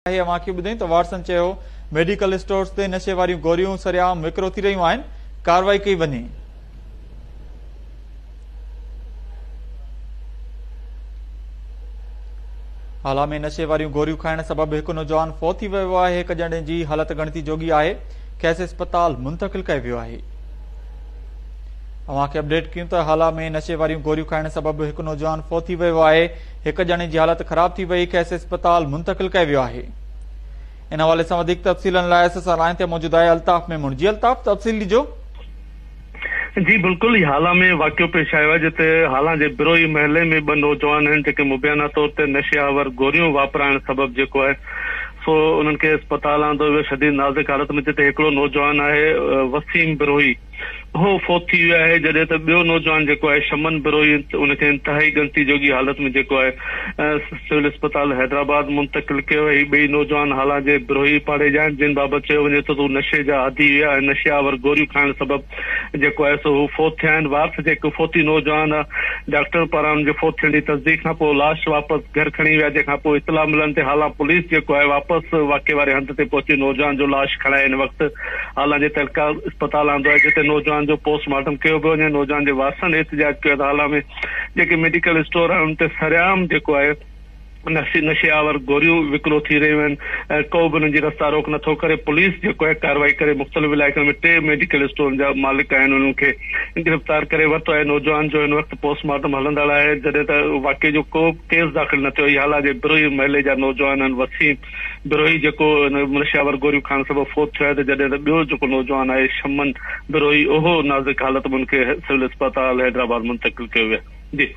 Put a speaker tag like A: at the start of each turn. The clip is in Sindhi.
A: آهي اوهان کي ٻڌايون ته وارثن چيو ميڊيڪل اسٽورز تي نشي واريون گوريون سرعام وڪرو ٿي رهيون آهن ڪارروائي ڪئي وڃي. هالا ۾ نشي واريون گوريون کائڻ سبب هڪ نوجوان فوت ٿي ويو آهي هڪ ڄڻي جي حالت ڳڻتي جوڳي آهي کيس اسپتال منتقل ڪيو ويو آهي. اوهان کي اپڊيٽ ڪيون ته هالا ۾ نشي واريون گوريون کائڻ سبب هڪ نوجوان فوت ٿي ويو آهي، هڪ ڄڻي جي حالت خراب ٿي وئي، کيس اسپتال منتقل ڪيو ويو آهي. ان حوالي سان وڌيڪ تفصيلن لاء اسان سان لائين تي موجود آهي الطاف ميمڻ جي الطاف تفصيل ڏجو.
B: جي بلڪل هي هالا ۾ واقعو پيش آيو آهي جتي هالا جي بروهي محلي ۾ ٻه نوجوان آهن جيڪي مبينا طور تي نشي آور گوريون واپرائڻ سبب جيڪو آهي سو انهن کي اسپتال آندو ويو شديد نازڪ حالت ۾ جتي هڪڙو نوجوان آهي وسيم بروهي اهو فوت ٿي ويو آهي جڏهن ته ٻيو نوجوان جيڪو آهي شمن بروهي ان کي انتهائي ڳڻتي جوڳي حالت ۾ جيڪو آهي سول اسپتال حيدرآباد منتقل ڪيو ويو هي ٻئي نوجوان هالا جي بروهي پاڙي جا آهن جن بابت چيو وڃي ٿو ته هو نشي جا عادي هيا ۽ نشي آور گوريون کائڻ سبب جيڪو آهي سو هو فوت ٿيا آهن وارث جيڪو فوتي نوجوان ڊاڪٽر پاران ان جي فوت ٿيڻ جي تصديق کان پوء لاش واپس گهر کڻي ويا جنهن کان پوء اطلاع ملڻ تي هالا پوليس جيڪو آهي واپس واقعي واري هنڌ تي پهچي نوجوان جو لاش کڻائي هن وقت هالا جي تعلقه اسپتال آندو آهي جتي نوجوان جو پوسٽ مارٽم ڪيو پيو وڃي نوجوان جي وارثن احتجاج ڪيو ته هالا ۾ جيڪي ميڊيڪل اسٽور آهن ان تي سرعام جيڪو آهي نشي نشي آور گوريون وڪرو ٿي رهيون آهن ۽ ڪو به انهن جي رستا روڪ نٿو ڪري پوليس جيڪو آهي ڪارروائي ڪري مختلف علائقن ۾ ٽي ميڊيڪل اسٽورن جا مالڪ آهن انهن کي گرفتار ڪري ورتو آهي نوجوان جو هن وقت پوسٽ مارٽم هلندڙ آهي جڏهن ته واقعي جو ڪو به ڪيس داخل نه ٿيو آهي هالا جي بروهي محلي جا نوجوان آهن وسيم بروهي جيڪو نشي آور گوريون کائڻ سبب فوت ٿيو آهي ته جڏهن ته ٻيو جيڪو نوجوان آهي شمن بروهي اهو نازڪ حالت ۾ ان کي سول اسپتال حيدرآباد منتقل ڪيو ويو آهي. جي.